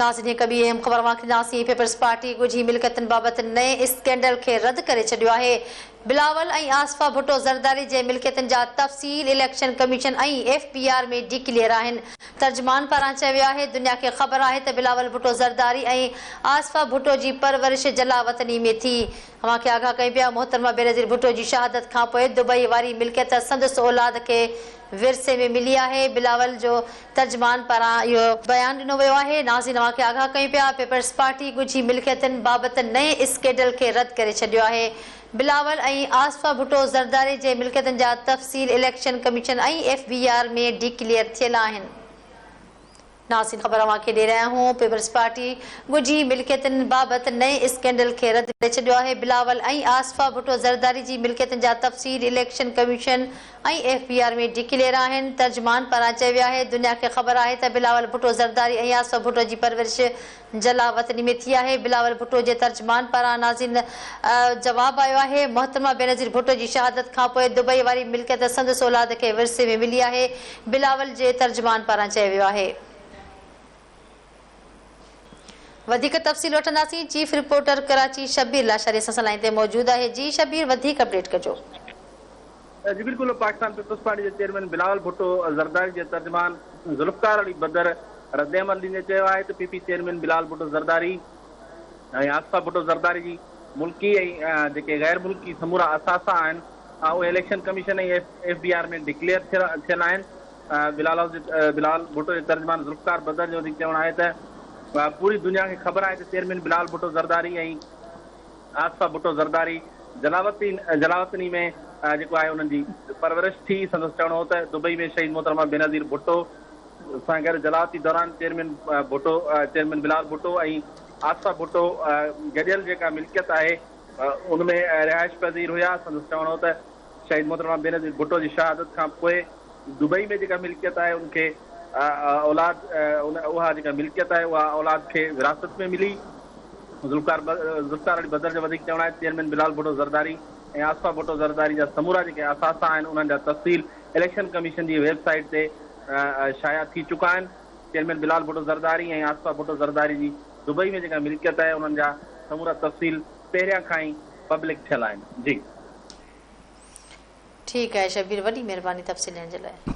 ناظرين هڪ ٻي اهم خبر اوهان کي ڏينداسين، پيپلز پارٽي ڳجهي ملڪيتن بابت نئين اسڪينڊل کي رد ڪري ڇڏيو آهي. بلاول ۽ آصفه ڀٽو زرداري جي ملڪيتن جا تفصيل election commission ۽ F B R ۾ declare آهن. ترجمان پاران چيو ويو آهي دنيا کي خبر آهي ته بلاول ڀٽو زرداري ۽ آصفه ڀٽو جي پرورش جلاوطني ۾ ٿي. اوهان کي آگاهه ڪيون پيا محترمه بينظير ڀٽو جي شهادت کانپوء دبئي واري ملڪيت سندس اولاد کي ورثي ۾ ملي آهي، بلاول جو ترجمان پاران اهو بيان ڏنو ويو آهي، ناظرين اوهان کي آگاهه ڪيون پيا پيپلز پارٽي ڳجهي ملڪيتن بابت نئين اسڪيڊل کي رد ڪري ڇڏيو آهي، بلاول ۽ آصفه ڀٽو زرداري جي ملڪيتن جا تفصيل election commission ۽ F B R ۾ declare ٿيل آهن. ناظرين خبر اوهان کي ڏئي رهيا آهيون پيپلز پارٽي ڳجهي ملڪيتن بابت نئين اسڪينڊل کي رد ڪري ڇڏيو آهي بلاول ۽ آصفه ڀٽو زرداري جي ملڪيتن جا تفصيل election commission ۽ F B R ۾ declare آهن ترجمان پاران چيو ويو آهي دنيا کي خبر آهي ته بلاول ڀٽو زرداري ۽ آصفه ڀٽو جي پرورش جلا وطني ۾ ٿي آهي، بلاول ڀٽو جي ترجمان پاران ناظرين جواب آيو آهي، محترمه بينظير ڀٽو جي شهادت کانپوء دبئي واري ملڪيت سندس اولاد کي ورثي ۾ ملي آهي، بلاول جي ترجمان پاران چيو ويو آهي. وڌيڪ تفصيل وٺنداسين، چيف رپورٽر ڪراچي شبير لاشاري اسان سان لائين تي موجود آهي، جي شبير وڌيڪ اپڊيٽ ڪجو. جي بلڪل پاڪستان پيپلز پارٽي جي چيئرمين بلاول ڀٽو زرداري جي ترجمان ذوالفقار علي بدر ردعمل ڏيندي چيو آهي ته P P chairman Bilawal Bhutto Zardari ۽ Asifa Bhutto Zardari جي ملڪي ۽ جيڪي غير ملڪي سمورا اثاثا آهن اهي election commission ۽ F B R ۾ declare ٿيل آهن بلال هائوس جي بلاول ڀٽو جي ترجمان ذوالفقار بدر جو وڌيڪ چوڻ آهي ته پوري دنيا کي خبر آهي ته چيئرمين بلاول ڀٽو زرداري ۽ آصفه ڀٽو زرداري جلاوطني ۾ جيڪو آهي انهن جي پرورش ٿي. سندس چوڻ هو ته دبئي ۾ شهيد محترمه بينظير ڀٽو سان گڏ جلاوطني دوران چيئرمين ڀٽو چيئرمين بلاول ڀٽو ۽ آصفه ڀٽو گڏيل جيڪا ملڪيت آهي ان ۾ رهائش پذير هيا. سندس چوڻ هو ته شهيد محترمه بينظير ڀٽو جي شهادت کان پوء دبئي ۾ جيڪا ملڪيت آهي ان کي اولاد اها جيڪا ملڪيت آهي اها اولاد کي وراثت ۾ ملي. ذوالفقار علي بدر جو وڌيڪ چوڻ آهي ته چيئرمين بلاول ڀٽو زرداري ۽ آصفه ڀٽو زرداري جا سمورا جيڪي اثاثا آهن انهن جا تفصيل اليڪشن ڪميشن جي ويب سائيٽ تي شايع ٿي چڪا آهن. چيئرمين بلاول ڀٽو زرداري ۽ آصفه ڀٽو زرداري جي دبئي ۾ جيڪا ملڪيت آهي انهن جا سمورا تفصيل پهريان کان ئي پبلڪ ٿيل آهن. جي. ٺيڪ آهي شبير وڏي مهرباني تفصيل ڏيڻ جي لاء.